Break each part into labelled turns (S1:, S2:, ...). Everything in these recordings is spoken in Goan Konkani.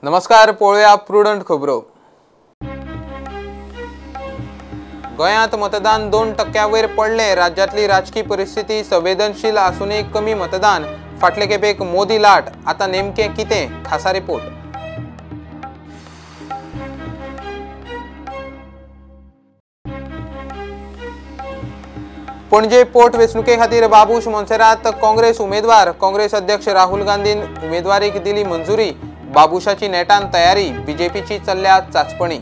S1: नमस्कार, पळोवया प्रुडंट खबरो. गोंयांत मतदान 2% वयर पडलें. राज्यांतली राजकी परिस्थिती संवेदनशील आसूनय कमी मतदान. फाटले खेपेक मोदी लाट, आतां नेमकें कितें? खासा रिपोर्ट. पणजे पोट वेंचणुके खातीर बाबूश मोन्सेरात काँग्रेस उमेदवार. काँग्रेस अध्यक्ष राहुल गांधीन उमेदवारीक दिली मंजुरी. बाबूशाची नेटान तयारी, बीजेपीची चल्ल्या चाचपणी.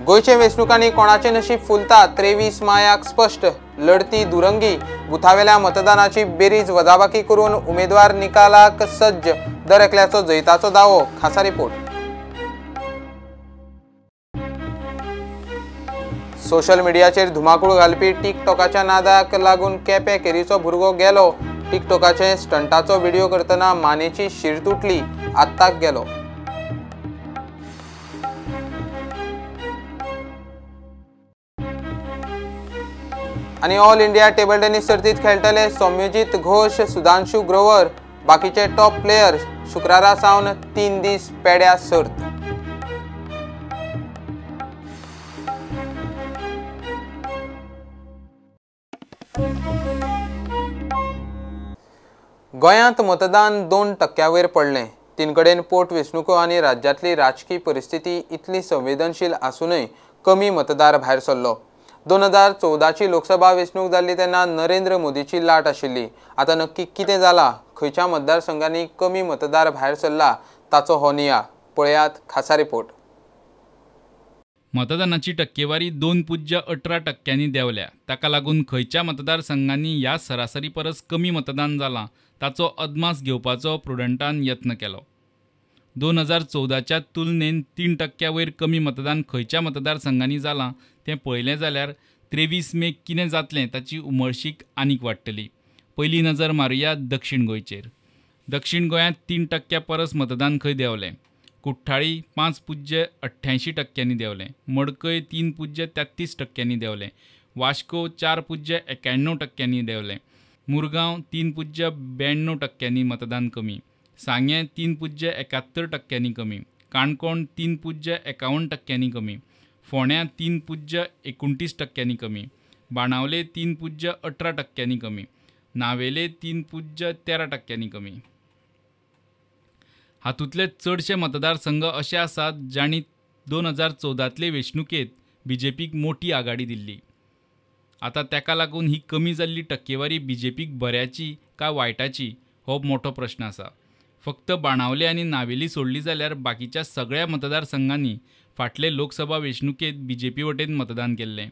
S1: गोंयचे वेंचणुकांनी कोणाचें नशीब फुलता 23 मायाक स्पश्ट. लढती दुरंगी. बुथावेल्या मतदानाची बेरीज वजाबाकी करून उमेदवार निकालाक सज्ज. दर एकल्याचो जैताचो दावो. खासा रिपोर्ट. सोशल मिडियाचेर धुमाकूळ घालपी टिकटॉकाच्या नादाक लागून केपें केरीचो भुरगो गेलो. टिकटॉकाचे स्टंटाचो व्हिडिओ करतना मानेची शीर तुटली, आत्ताक गेलो. आनी ऑल इंडिया टेबल टेनिस सर्तींत खेळटले सौम्यजीत घोष, सुधांशु ग्रोवर, बाकीचे टॉप प्लेयर्स. शुक्रारा सावन 3 दीस पेड्या सर्त. गोंयांत मतदान 2% वयर पडलें. 3 कडेन पोट वेंचणुको आनी राज्यांतली राजकी परिस्थिती इतली संवेदनशील आसूनय कमी मतदार भायर सरलो. 2014ची लोकसभा वेंचणूक जाल्ली तेन्ना नरेंद्र मोदीची लाट आशिल्ली. आतां नक्की कितें जालां, खंयच्या मतदारसंघांनी कमी मतदार भायर सरला ताचो हो नियाळ. पळयात खासा रिपोर्ट.
S2: मतदानाची टक्केवारी 2.18% देंवल्या. ताका लागून खंयच्या मतदारसंघांनी ह्या सरासरी परस कमी मतदान जालां ताचो अदमास घेवपाचो प्रुडंटान यत्न केलो. 2014च्या तुलनेन 3% वयर कमी मतदान खंयच्या मतदारसंघांनी जालां तें पळयलें जाल्यार 23 मेक कितें जातलें ताची उमळशीक आनीक वाडटली. पयली नजर मारुया दक्षिण गोंयचेर. दक्षिण गोंयांत 3% परस मतदान खंय देंवलें. कुठ्ठाळी 5.88% देंवलें. मडकय 3.33% देंवलें. वास्को 4.91% देंवलें. मुरगांव 3.92% मतदान कमी. सांगें 3.71% कमी. काणकोण 3.51% कमी. फोंड्यां 3.29% कमी. बाणावले 3.18% कमी. नावेले 3.13% कमी. हातूंतले चडशे मतदारसंघ अशे आसात जांणी 2014तले वेंचणुकेंत बीजेपीक मोठी आघाडी दिल्ली. आतां ताका लागून ही कमी जाल्ली टक्केवारी बीजेपीक बऱ्याची काय वायटाची हो मोठो प्रश्न आसा. फक्त बाणावले आनी नावेली सोडली जाल्यार बाकीच्या सगळ्या मतदारसंघांनी फाटले लोकसभा वेंचणुकेंत बीजेपी वटेन मतदान केल्लें.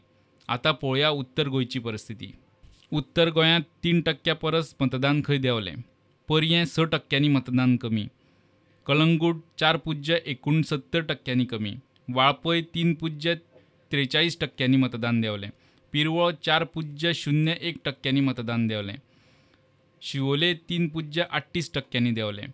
S2: आतां पळोवया उत्तर गोंयची परिस्थिती. उत्तर गोंयांत 3% परस मतदान खंय देंवलें. पर्यें 6% मतदान कमी. कलंगूट 4.69% कमी. वाळपय 3.43% मतदान देंवलें. पिरवळ 4.01% मतदान देंवलें. शिवोले 3.38% देंवलें.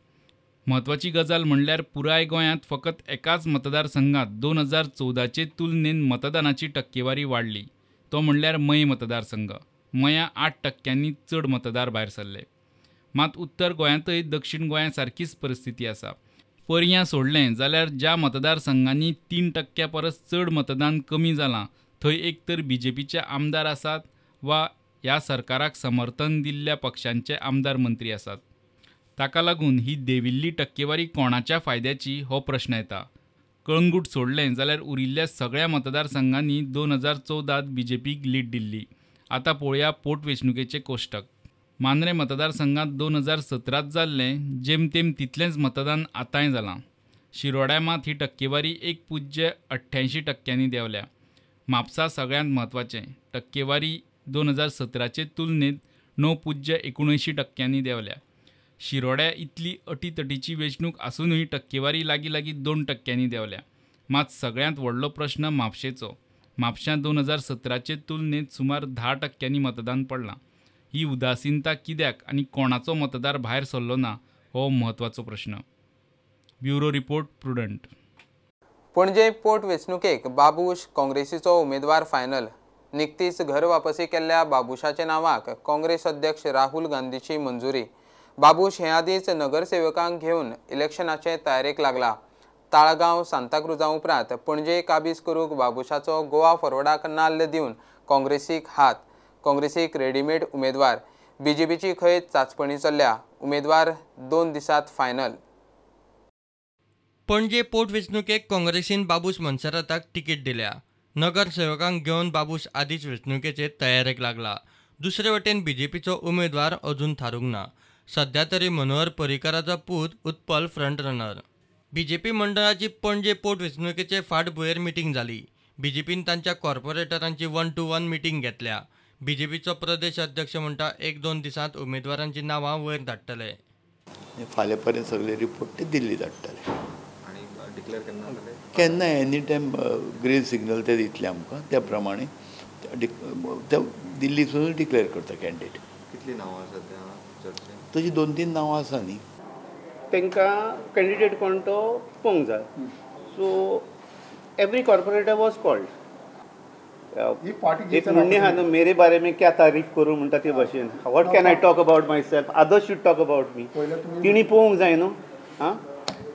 S2: म्हत्वाची गजाल म्हणल्यार पुराय गोंयांत फकत एकाच मतदारसंघात 2014चे तुलनेन मतदानाची टक्केवारी वाडली, तो म्हणल्यार मये मतदारसंघ. मयां 8% चड मतदार भायर सरले. मात उत्तर गोंयांतय दक्षिण गोंया सारकीच परिस्थिती आसा. पर्यां सोडलें जाल्यार ज्या मतदारसंघांनी 3% परस चड मतदान कमी जालां थंय एक तर बीजेपीचे आमदार आसात वा ह्या सरकाराक समर्थन दिल्ल्या पक्षांचे आमदार मंत्री आसात. ताका लागून ही देंविल्ली टक्केवारी कोणाच्या फायद्याची हो प्रश्न येता. कळंगूट सोडलें जाल्यार उरिल्ल्या सगळ्या मतदारसंघांनी 2014त बीजेपीक लीड दिल्ली. आतां पळोवया पोटवेंचणुकेचें कोश्टक. मांद्रें मतदारसंघात 2017त जाल्लें जेमतेम तितलेंच मतदान आतांय जालां. शिरोड्या मात ही टक्केवारी 1.88% देंवल्या. म्हापसा सगळ्यांत म्हत्वाचें, टक्केवारी 2017चे तुलनेत 9.79% देंवल्या. शिरोड्या इतली अटीतटीची वेंचणूक आसूनय टक्केवारी लागीं लागीं 2% देंवल्या. मात सगळ्यांत व्हडलो प्रश्न म्हापशेचो. म्हापश्यां 2017चे तुलनेत सुमार 10% मतदान पडलां. ही उदासीनता कित्याक आनी कोणाचो मतदार भायर सरलो ना हो म्हत्वाचो प्रश्न. Bureau report, Prudent.
S1: Panaji पोट वेंचणुकेक बाबूश काँग्रेसीचो उमेदवार फायनल. निकतीच घर वापसी केल्ल्या बाबुशाच्या नावाक काँग्रेस अध्यक्ष राहुल गांधीची मंजुरी. बाबूश हे आदींच नगरसेवकांक घेवन इलेक्शनाचे तयारेक लागला. ताळगांव सांताक्रुजा उपरांत पणजे काबीज करूंक बाबुशाचो गोवा फॉरवर्डाक नाल्ल दिवन काँग्रेसीक हात. काँग्रेसीक रेडीमेड उमेदवार. बीजेपीची खंय चाचपणी चल्ल्या. उमेदवार 2 दिसांत फायनल.
S3: पणजे पोटवेंचणुकेक काँग्रेसीन बाबूश मोन्सेराताक तिकीट दिल्या. नगरसेवकांक घेवन बाबूश आदींच वेंचणुकेचे तयारेक लागला. दुसरे वटेन बीजेपीचो उमेदवार अजून थारूंक ना. सध्या तरी मनोहर पर्रीकाराचो पूत उत्पल फ्रंट रनर. बीजेपी मंडळाची पणजे पोटवेंचणुकेचे फाटभुंयेर मिटींग जाली. बीजेपीन तांच्या कॉर्पोरेटरांची 1 to 1 meeting घेतल्या. बीजेपीचो प्रदेश अध्यक्ष म्हणटा 1-2 दिसांत उमेदवारांची नांवां वयर धाडटले.
S4: फाल्यां पर्यंत सगळे रिपोर्ट ते दिल्ली धाडटले. केन्ना एनी टायम ग्रीन सिग्नल ते दितले आमकां, त्या प्रमाणे दिल्लीसून डिक्लेअर करता कॅन्डिडेट.
S5: कितली नांवां आसा त्या?
S4: तशी 2-3 नांवां आसा न्ही.
S6: तांकां कॅन्डिडेट कोण तो पळोवंक जाय. So every corporator was called. एक म्हणणें आहा न्हू, मेरे बारे में क्या तारीफ करूं म्हणटा ते भाशेन. What can I talk about myself, others should talk about me. तिणी पळोवंक जाय न्हू, आं,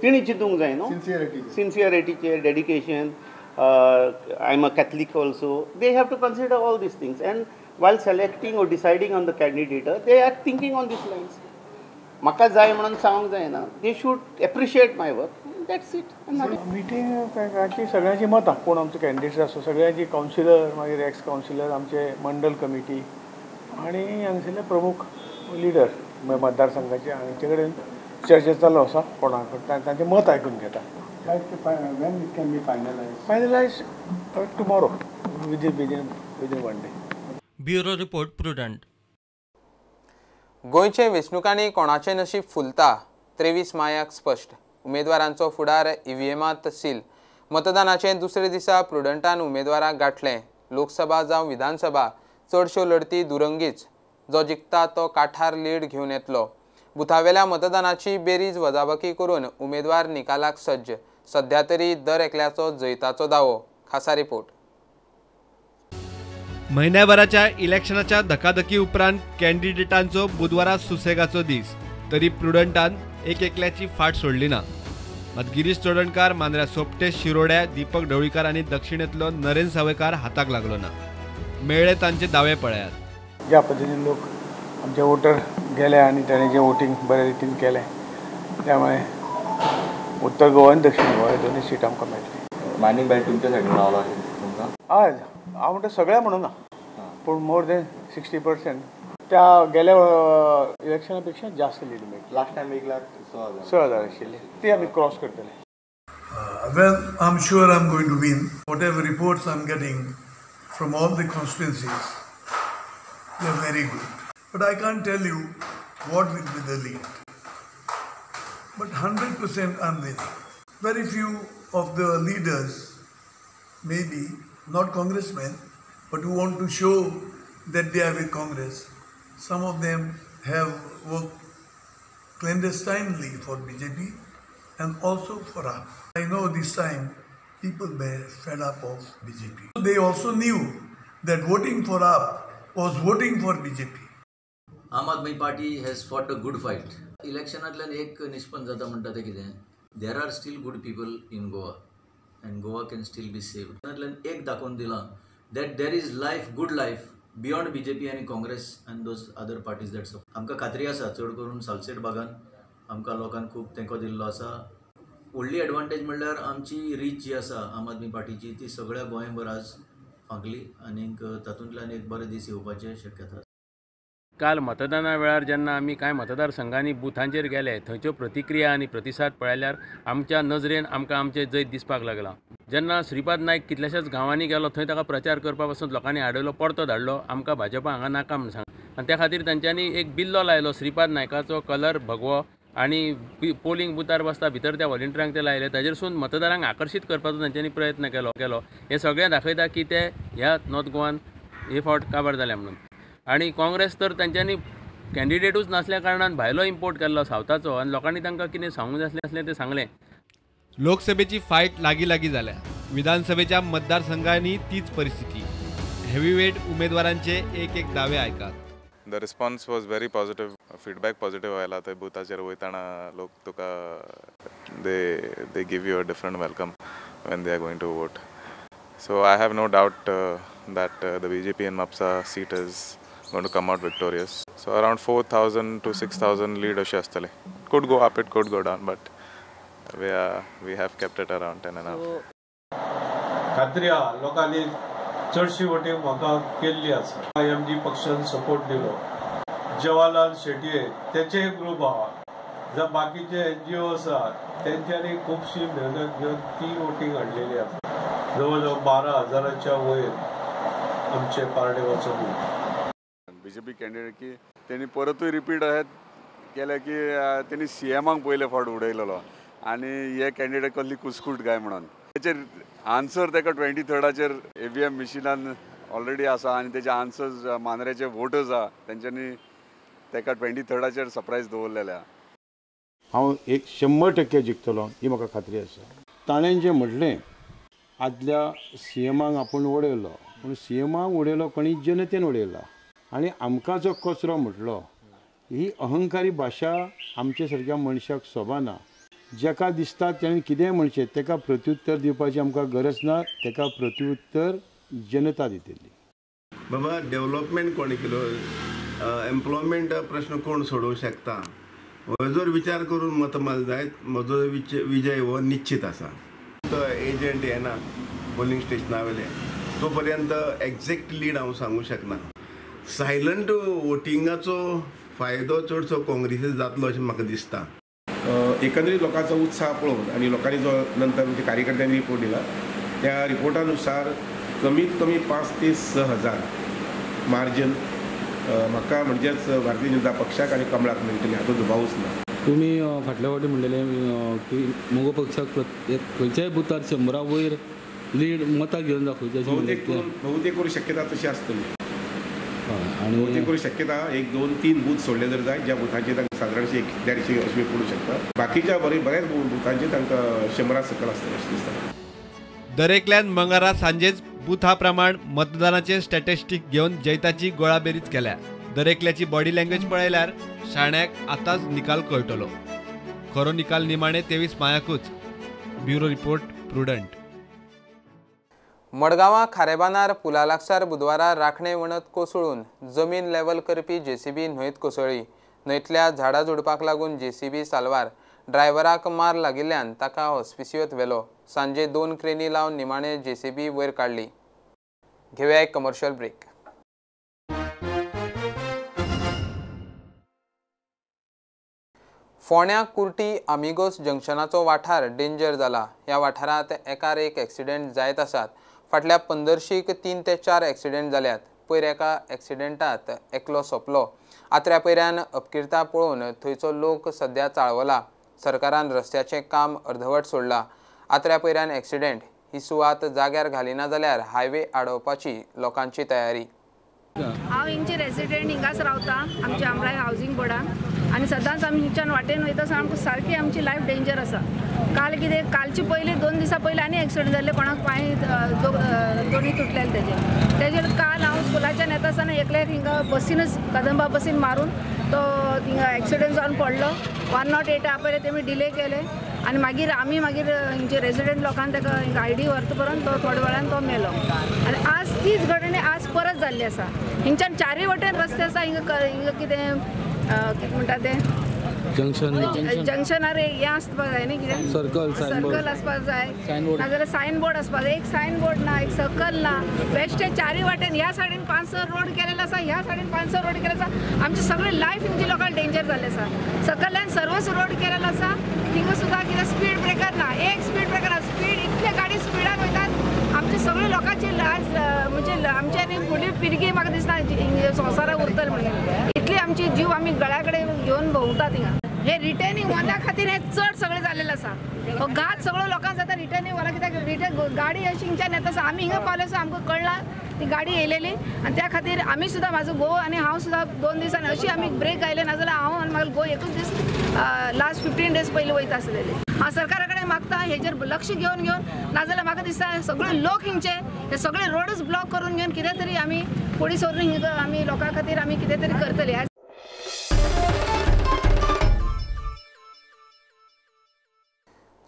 S6: तिणी चिंतूंक जाय न्हू. सिन्सियरिटीचेर, dedication. I am a Catholic also. They have to consider all these things and while selecting or deciding on the candidate they are thinking on these lines. म्हाका जाय म्हणून सांगूंक जायना. They should appreciate my work, that's it.
S7: मिटींगाची सगळ्यांची मतां, कोण आमचो कॅन्डिडेट आसा सगळ्यांची, कावन्सिलर, मागीर एक्स कावन्सिलर, आमचे मंडल कमिटी आनी हांगसरले प्रमुख लिडर मतदारसंघाचे हांचे कडेन चर्चा चालू आसा. कोणा कडेन तांचें मत आयकून घेता.
S8: When it can be finalized?
S7: Finalized tomorrow, within 1 day.
S3: Bureau report, Prudent.
S1: गोंयचे वेंचणुकांनी कोणाचें नशीब फुलता 23 मायाक स्पश्ट. उमेदवारांचो फुडार ईव्हीएमांत सील. मतदानाचे दुसरे दिसा प्रुडंटान उमेदवाराक गांठलें. लोकसभा जावं विधानसभा चडश्यो लढती दुरंगीच. जो जिखता तो काठार लीड घेवन येतलो. बुथावेल्या मतदानाची बेरीज वजाबाकी करून उमेदवार निकालाक सज्ज. सध्या तरी दर एकल्याचो जैताचो दावो. खासा रिपोर्ट.
S9: म्हयन्याभराच्या इलेक्शनाच्या धकाधकी उपरांत कॅन्डिडेटांचो बुधवारा सुसेगाचो दीस. तरी प्रुडंटान एक एकल्याची फाट सोडली ना. मात गिरीश चोडणकार, मांद्र्या सोपटे, शिरोड्या दीपक ढवळीकार आनी दक्षिणेंतलो नरेंद्र सावयकार हाताक लागलो ना. मेळ्ळे तांचे दावे पळयात.
S7: ज्या पद्दतीन लोक आमचे वोटर गेले आनी ताणें जें वोटींग बऱ्या रितीन केलें त्यामुळे उत्तर गोवा आनी दक्षिण गोवा दोनूय सीट आमकां मेळटली.
S5: मायनींग बँक तुमच्या सायडीन रावला तुमकां?
S7: हय, हांव म्हणटा सगळें म्हणून ना, पूण मोर देन 60% त्या गेल्या इलेक्शना पेक्षा जास्त लीड मेळटली.
S5: लास्ट टायम 1,06,000
S7: 6,000 आशिल्ली, ती आमी क्रॉस करतले.
S10: Well, I'm sure I'm going to win. Whatever reports I'm getting from all the constituencies, they are very good. But I can't tell you what will be the lead. But 100% I'm winning. Very few of the leaders, maybe not congressmen, but who want to show that they are with Congress. Some of them have worked clandestinely for BJP and also for AAP. I know this time people were fed up of BJP. They also knew that voting for AAP was voting for BJP.
S11: Aam Aadmi Party has fought a good fight. इलेक्शनांतल्यान एक निष्पन्न जाता म्हणटा तें कितें, there are still good people in Goa and Goa can still be saved. इलेक्शनांतल्यान एक दाखोवन दिलां that there is life, good life beyond BJP आनी Congress and those other parties that support. आमकां खात्री आसा चड करून सालसेट भागान आमकां लोकांक खूब तेंको दिल्लो आसा. व्हडली एडवांटेज म्हणल्यार आमची रीच जी आसा आम आदमी पार्टीची ती सगळ्या गोंयभर आज फांकली आनीक तातूंतल्यान एक बरे दीस येवपाचे शक्यता आसा.
S12: काल मतदाना वेळार जेन्ना आमी कांय मतदारसंघांनी बुथांचेर गेले थंयच्यो प्रतिक्रिया आनी प्रतिसाद पळयल्यार आमच्या नजरेन आमकां आमचें जैत दिसपाक लागलां. जेन्ना श्रीपाद नायक कितल्याशाच गांवांनी गेलो थंय ताका प्रचार करपा पासून लोकांनी आडयलो, परतो धाडलो, आमकां भाजपा हांगा नाका म्हूण सांग. आनी त्या खातीर तांच्यांनी एक बिल्लो लायलो, श्रीपाद नायकाचो कलर भगवो आनी पोलिंग बुथार बसता भितर त्या व्हॉलंटियरांक ते लायले. ताजेरसून मतदारांक आकर्शीत करपाचो तांच्यांनी प्रयत्न केलो. हें सगळें दाखयता की ते ह्या नॉर्थ गोवान हे फावट काबार जाल्या म्हणून. आनी काँग्रेस तर तांच्यांनी कॅन्डिडेटूच नासल्या कारणान भायलो इम्पोर्ट केल्लो सावथाचो आनी लोकांनी तांकां कितें सांगूंक जाय आसलें तें सांगलें.
S9: लोकसभेची फायट लागीं लागीं जाल्या. विधानसभेच्या मतदारसंघांनी तीच परिस्थिती. हेवीवेट उमेदवारांचे एक एक दावे आयकात.
S13: The response was very positive. Feedback positive आयला. थंय बुथाचेर वयतना लोक तुका they give you a different welcome when they are going to vote. So I have no doubt that the BJP in Mapsa seat is going to come out victorious. So around 4,000 to 6,000 lead अशें आसतलें. Could go up, it could go down, but we have kept it around 10.5.
S14: खात्री आहा लोकांनी चडशी वोटींग म्हाका केल्ली आसा. एम जी पक्षान सपोर्ट दिलो. जवाहरलाल शेटये तेचे ग्रुप आहा, जावं बाकीचे एनजीओ आसा तेंच्यांनी खुबशी मेहनत घेवन ती वोटींग हाडलेली आसा. जवळ जवळ 12,000च्या वयर आमचे पार्टे वचून
S5: बीजेपी कॅन्डिडेट की तेणी परतूय रिपीट केले की तेणी सीएमाक पयले फावट उडयलेलो आनी हे कॅन्डिडेट कसली कुस्कूट काय म्हणून तेचेर आन्सर ताका 23rd EVM मिशिनान ऑलरेडी आसा आनी तेजे आन्सर्स मांद्र्याचे वोटर्स आहा तेंच्यांनी ताका 23rd surprise दवरलेले आहा.
S15: हांव 100% जिखतलो ही म्हाका खात्री आसा. ताणें जें म्हणलें आदल्या सीएमाक आपूण उडयलो, पूण सीएमाक उडयलो कोणी जनतेन उडयला आनी आमकां जो कचरो म्हटलो ही अहंकारी भाशा आमचे सारक्या मनशाक सोबाना. जाका दिसता तेणें कितेंय म्हणचें ताका प्रत्युत्तर दिवपाची आमकां गरज ना, ताका प्रत्युत्तर जनता दितली.
S16: बाबा डेवलपमेंट कोणी केलो, एम्प्लॉयमेंट प्रश्न कोण सोडोवंक शकता हो जर विचार करून मत मारलें जायत म्हजो विजय हो निश्चित आसा. तो एजंट येना पोलिंग स्टेशना वयले तो पर्यंत एग्जॅक्ट लीड हांव सांगूंक शकना. सायलंट वोटिंगाचो फायदो चडसो काँग्रेसीक जातलो अशें म्हाका दिसता.
S17: एकंदरीत लोकांचो उत्साह पळोवन आनी लोकांनी जो नंतर म्हणजे कार्यकर्त्यांनी रिपोर्ट दिला त्या रिपोर्टानुसार कमीत कमी 5 ते 6 हजार मार्जन म्हाका म्हणजेच भारतीय जनता पक्षाक आनी कमळाक मेळटली हाचो दुबावूच ना.
S18: तुमी फाटल्या फावटी म्हणलेले की मगो पक्षाक खंयच्याय बुथार 100 वयर लीड मतां घेवन दाखोवची,
S17: बहुतेक करून शक्यता तशी आसतली. बहुतेक करून शक्यता 1, 2, 3 बूथ सोडले जर जाय ज्या बुथांचेर तांकां सादारणशे 100-150 अशें पडूंक शकता, बाकीच्या बऱ्याच बुथांचेर तांकां 100 सकयल आसतलें अशें दिसता.
S9: दरेकल्यान मंगळारा सांजेच बुथा प्रमाण मतदानाचे स्टॅटिस्टीक घेवन जैताची गोळाबेरीज केल्या. दरेकल्याची बॉडी लँग्वेज पळयल्यार शाण्याक आतांच निकाल कळटलो. खरो निकाल निमाणे 23 मायाकूच. Bureau report, Prudent.
S1: मडगांवां खारेबांदार पुला लागसार बुधवारा राखणे वणत कोसळून जमीन लेवल करपी जेसीबी न्हंयत कोसळ्ळी. न्हंयतल्या झाडां झुडपाक लागून जेसीबी साल्वार. ड्रायव्हराक मार लागिल्ल्यान ताका हॉस्पिसियोत व्हेलो. सांजे 2 क्रेनी लावन निमाणे जेसीबी वयर काडली. घेवया एक कमर्शियल ब्रेक. फोंड्या कुर्टी आमिगोस जंक्शनाचो वाठार डेंजर जाला. ह्या वाठारांत एकार एक एक्सिडेंट जायत आसात. फाटल्या 15शीक 3 ते 4 एक्सिडेंट जाल्यात. पयर एका एक्सिडेंटात एकलो सोंपलो. आत्र्या पयऱ्यान अपकिर्ता पळोवन थंयचो लोक सद्या चाळवला. सरकारान रस्त्याचें काम अर्दवट सोडलां. आत्र्या पयऱ्यान एक्सिडेंट ही सुवात जाग्यार घालिना जाल्यार हायवे आडोवपाची लोकांची तयारी.
S19: हांव हिंगची रेसिडेंट, हिंगाच रावता आमच्या आमराय हावजींग बोर्डान आनी सदांच आमी हिंगच्यान वाटेन वयता आसतना आमकां सारकी आमची लायफ डेंजर आसा. काल कितें कालचे पयलीं 2 दिसां पयलीं आनी एक्सिडेंट जाल्ले, कोणाक पांय दोनी तुटलेले तेजे तेजेर काल हांव स्कुलाच्यान येता आसतना एकल्याक हिंगा बसीनच कदंबा बसीन मारून तो हिंगा एक्सिडेंट जावन पडलो. 108 पयले तेमी डिले केले आनी मागीर आमी मागीर हिंगचे रेसिडेंट लोकांक ताका हिंगा आयडी व्हरता पर्यंत तो थोड्या वेळान तो मेलो. आनी आज तीच घडणी आज परत जाल्ली आसा. हिंगच्यान चारूय वटेन रस्ते आसा. हिंगा हिंगा कितें कितें म्हणटा तें
S18: जंक्शन
S19: जंक्शनार हें आसपाक जाय न्ही, कितें
S18: सर्कल
S19: सर्कल आसपाक जाय, नाजाल्यार सायन बोर्ड आसपाक जाय. एक सायन बोर्ड ना, एक सर्कल ना. बेश्टे चारूय वाटेन ह्या सायडीन 500 रोड केलेलो आसा, ह्या सायडीन 500 रोड केलेलो आसा. आमचे सगळे लायफ हिंगचे लोकांक डेंजर जाल्लें आसा. सकयल्यान सर्वच रोड केलेलो आसा. थिंगा सुद्दां कितें स्पीड ब्रेकर ना, एक स्पीड ब्रेकर ना. स्पीड इतले गाडी स्पिडान वयतात. आमचे सगळे लोकांची आज म्हणजे आमची आनी फुडली पिळगी म्हाका दिसना संवसाराक उरतली म्हणून. इतली आमची जीव आमी गळ्या कडेन घेवन भोंवता थिंगा. हे रिटर्निंग वॉला खातीर हे चड सगळें जाल्लें आसा. हो घात सगळो लोकांक जाता रिटर्निंग वॉला, कित्याक रिटर्न गाडी अशी हिंगच्यान येता आसा. आमी हिंगा पावले आसा, आमकां कळ्ळां ती गाडी येयलेली आनी त्या खातीर आमी सुद्दां म्हाजो घोव आनी हांव सुद्दां 2 दिसांनी अशी आमी ब्रेक आयले, नाजाल्यार हांव आनी म्हाजो घोव एकूच दीस लास्ट 15 डेज पयलीं वयता आसलेले. हांव सरकारा कडेन मागता हेजेर लक्ष घेवन घेवन, नाजाल्यार म्हाका दिसता सगळे लोक हिंगचे हे सगळे रोडच ब्लॉक करून घेवन कितें तरी आमी फुडें सरून आमी लोकां खातीर आमी कितें तरी करतले.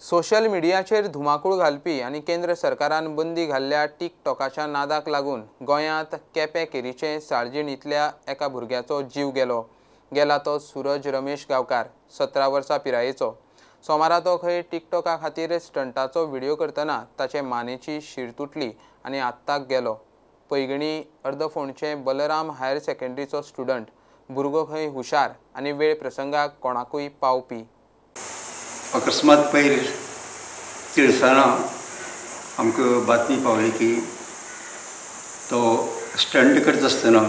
S1: सोशल मिडियाचेर धुमाकूळ घालपी आनी केंद्र सरकारान बंदी घाल्ल्या टिकटॉकाच्या नादाक लागून गोंयांत केपें केरीचे साळजिणींतल्या एका भुरग्याचो जीव गेलो. गेला तो सूरज रमेश गांवकार, 17 वर्सां पिरायेचो. सोमारा तो खंय टिकटॉका खातीर स्टंटाचो व्हिडियो करतना ताचे मानेची शीर तुटली आनी आत्ताक गेलो. पैंगिणी अर्दफोंडचे बलराम हायर सेकंडरीचो स्टुडंट. भुरगो खंय हुशार आनी वेळ प्रसंगाक कोणाकूय पावपी.
S20: अकस्मात पयर तिळसाना आमकां बातमी पावली की तो स्टंट करता आसतना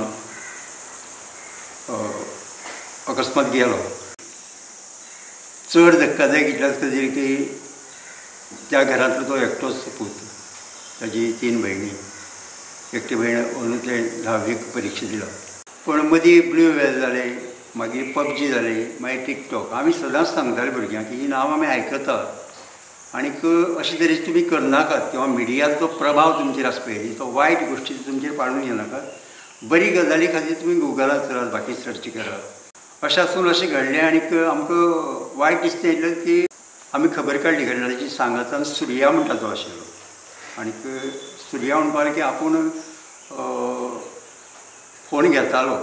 S20: अकस्मात गेलो. चड धक्कादायक इतल्याच खातीर की त्या घरांतलो तो एकटोच पूत, ताजी 3 भयणी, एकटी भयण अंदू 10वीक परिक्षा दिला. पूण मदीं ब्लू वेल जालें, मागीर पबजी जाली, मागीर टिकटॉक. आमी सदांच सांगताले भुरग्यांक की ही नांवां आमी आयकतात आनीक अशे तरेचे तुमी करनाकात किंवा मिडियाचो प्रभाव तुमचेर आसा पळय तो वायट गोश्टी तुमचेर पाडून घेनाकात. बरी गजाली खातीर तुमी गुगलार चलात, बाकी सर्च करात. अशें आसून अशें घडलें आनीक आमकां वायट दिसता इतलें की आमी खबर काडली घडल्याची सांगातान सुर्या म्हणटा तो आशिल्लो आनीक सुर्या म्हणपाक की आपूण फोन घेतालो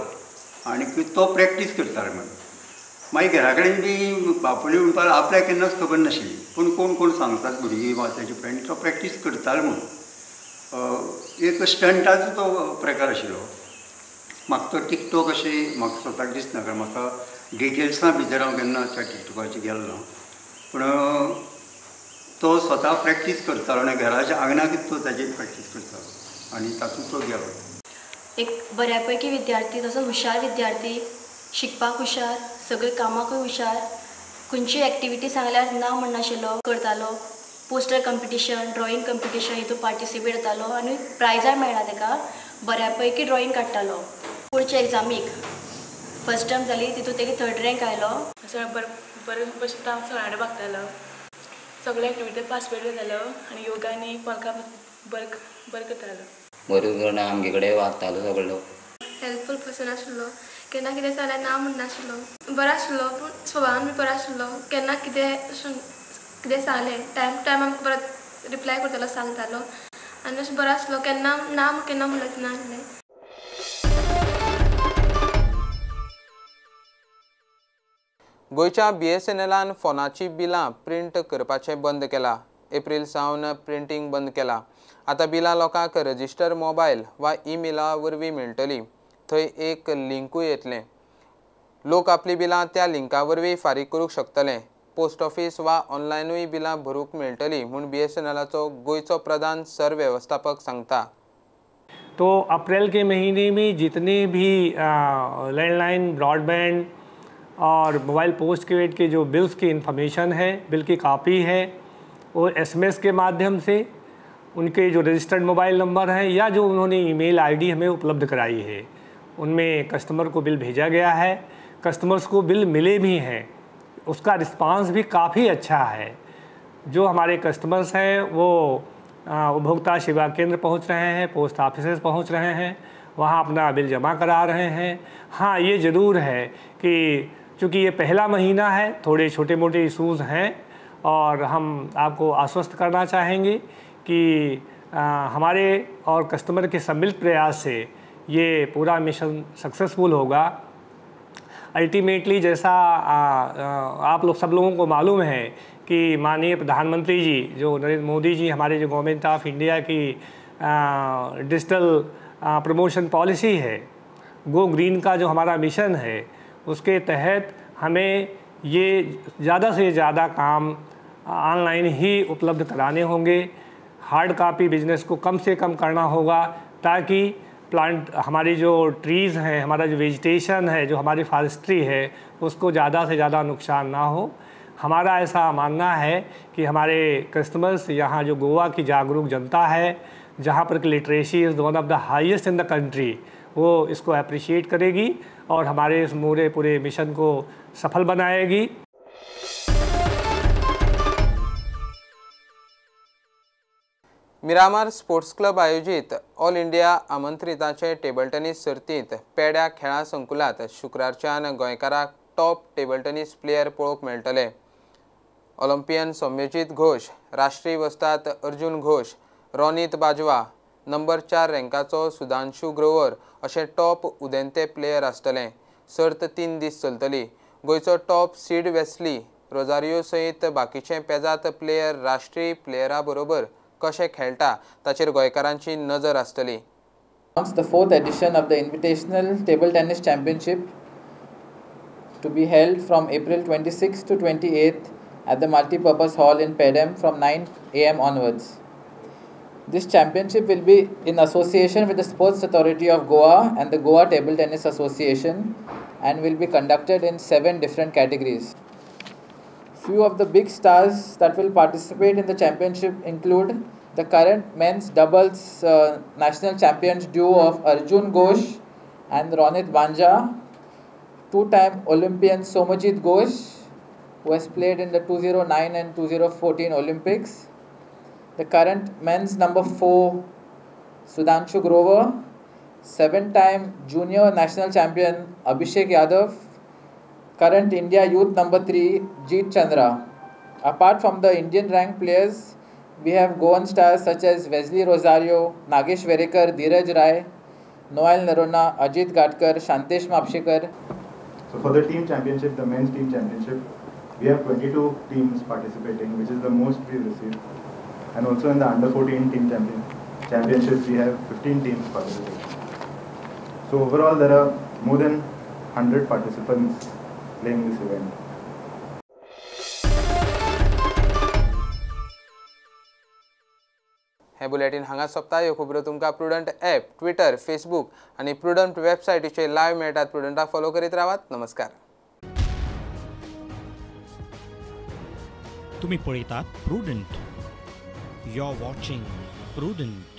S20: आनीक तो प्रॅक्टीस करतालो म्हणून. मागीर घरा कडेन बी बापूय म्हणपाक आपल्याक केन्नाच खबर नाशिल्ली, पूण कोण कोण सांगतात भुरगीं वा ताजे फ्रेंड तो प्रॅक्टीस करतालो म्हणून. एक स्टंटाचो तो प्रकार आशिल्लो. म्हाका तो टिकटॉक अशें म्हाका स्वताक दिसना, कारण म्हाका डिटेल्सां भितर हांव केन्ना त्या टिकटॉकाचेर गेलो ना. पूण तो स्वता प्रॅक्टीस करतालो आनी घराच्या आंगणाक तो ताजेर प्रॅक्टीस करतालो आनी तातूंत तो गेलो.
S21: एक बऱ्यापैकी विद्यार्थी, तसो हुशार विद्यार्थी, शिकपाक हुशार, सगळे कामाकूय हुशार, खंयची एक्टिविटी सांगल्यार ना म्हणनाशिल्लो, करतालो. पोस्टर कॉम्पिटिशन, ड्रॉइंग कॉम्पिटिशन हितून पार्टिसिपेट जातालो आनी प्रायजाय मेळ्ळा ताका. बऱ्यापैकी ड्रॉइंग काडटालो. पुढच्या एग्जामीक फर्स्ट टर्म जाली तितून तेगे 3rd rank आयलो.
S22: बरें भशेन हांव सगळ्यां कडेन वागतालो, सगळे एक्टिविटी पार्टिसिपेट जातालो आनी योगा आनी पलका बरें बरें करतालो.
S23: बरें करून आमगे कडेन वागतालो सगळो.
S24: हेल्पफूल पर्सन आशिल्लो, केन्ना कितें जाल्यार ना म्हणनाशिल्लो, बरो आशिल्लो, पूण स्वभावान बी बरो आशिल्लो. केन्ना कितें कितें सांगलें टायम टू टायम आमकां परत रिप्लाय करतालो, सांगतालो आनी अशें बरो आशिल्लो. केन्ना ना केन्ना म्हणत नासलें.
S1: गोंयच्या BSNLान फोनाची बिलां प्रिंट करपाचें बंद केलां. एप्रील सावन प्रिंटींग बंद केलां. आतां बिलां लोकांक रजिस्टर मोबायल वा ईमेला वरवीं मेळटलीं. थंय एक लिंकूय येतलें. लोक आपलीं बिलां त्या लिंका वरवीं फारीक करूंक शकतले. पोस्ट ऑफिस वा ऑनलायनूय बिलां भरूंक मेळटलीं म्हूण BSNLाचो गोंयचो प्रधान सरवेवस्थापक सांगता.
S25: तो अप्रैल के महीने में जितने भी लैंडलाइन, ब्रॉडबैंड और मोबाइल पोस्ट पेड के जो बिल्स की इंफॉर्मेशन है, बिल की कॉपी है, वो SMS के माध्यम से उनके जो रजिस्टर्ड मोबाइल नंबर हैं या जो उन्होंने ईमेल आईडी हमें उपलब्ध कराई है उनमें कस्टमर को बिल भेजा गया है। कस्टमर्स को बिल मिले भी हैं, उसका रिस्पांस भी काफ़ी अच्छा है। जो हमारे कस्टमर्स हैं वो उपभोक्ता सेवा केंद्र पहुंच रहे हैं, पोस्ट ऑफिस पहुंच रहे हैं, वहां अपना बिल जमा करा रहे हैं। हाँ, ये ज़रूर है कि चूँकि ये पहला महीना है, थोड़े छोटे मोटे इशूज़ हैं और हम आपको आश्वस्त करना चाहेंगे कि हमारे और कस्टमर के सम्मिलित प्रयास से ये पूरा मिशन सक्सेसफुल होगा। अल्टीमेटली जैसा आप लोग सब लोगों को मालूम है कि माननीय प्रधानमंत्री जी जो नरेंद्र मोदी जी हमारे जो गवर्नमेंट ऑफ इंडिया की डिजिटल प्रमोशन पॉलिसी है, गो ग्रीन का जो हमारा मिशन है, उसके तहत हमें ये ज़्यादा से ज़्यादा काम ऑनलाइन ही उपलब्ध कराने होंगे। हार्ड कॉपी बिजनेस को कम से कम करना होगा ताकि प्लांट, हमारी जो ट्रीज़ हैं, हमारा जो वेजिटेशन है, जो हमारी फॉरेस्ट्री है, उसको ज़्यादा से ज़्यादा नुकसान ना हो। हमारा ऐसा मानना है कि हमारे कस्टमर्स, यहाँ जो गोवा की जागरूक जनता है, जहाँ पर literacy is one of the highest in the country, वो इसको अप्रिशिएट करेगी और हमारे इस पूरे मिशन को सफल बनाएगी।
S1: मिरामार स्पोर्ट्स क्लब आयोजीत ऑल इंडिया आमंत्रिताचे टेबल टेनिस सर्तींत पेड्या खेळां संकुलांत शुक्रारच्यान गोंयकाराक टॉप टेबल टेनिस प्लेयर पळोवंक मेळटले. ऑलिम्पियन सौम्यजीत घोष, राष्ट्रीय वस्ताद अर्जुन घोष, रोनीत बाजवा, नंबर 4 रँकाचो सुधांशु ग्रोवर अशे टॉप उदेंते प्लेयर आसतले. सर्त 3 दीस चलतली. गोंयचो टॉप सीड वेस्ली रोजारियो सयत बाकीचे पेजात प्लेयर राष्ट्रीय प्लेयरा बरोबर कशे खेळटा ताचेर गोंयकारांची नजर आसतली.
S2: The 4th edition of the Invitational Table Tennis Championship to be held from April 26 to 28 at the Multipurpose Hall in Pedem from 9 a.m. onwards. This championship will be in association with the Sports Authority of Goa and the Goa Table Tennis Association and will be conducted in 7 different categories. Few of the big stars that will participate in the championship include the current men's doubles national champions duo of Arjun Ghosh and Ronit Banja, two-time Olympian Somajit Ghosh, who has played in the 2009 and 2014 Olympics, the current men's number 4 Sudhanshu Grover, 7-time junior national champion Abhishek Yadav, current India youth number 3 Jeet Chandra. Apart from the Indian ranked players, we have Goan stars such as Wesley Rosario, Nagesh Verekar, Dheeraj Rai, Noel Narona, Ajit Gadkar, Shantesh Mapshikar.
S3: So for the team championship, the men's team championship, we have 22 teams participating, which is the most we've received. And also in the under 14 team championship, we have 15 teams participating. So overall, there are more than 100 participants playing this event.
S1: हे बुलेटिन हांगा सोंपता. ह्यो खबरो तुमकां प्रुडंट ॲप, ट्विटर, फेसबूक आनी प्रुडंट वेबसायटीचेर लायव्ह मेळटात. प्रुडंटाक फॉलो करीत रावात. नमस्कार.
S4: तुम्ही पळयतात Prudent. You are watching Prudent.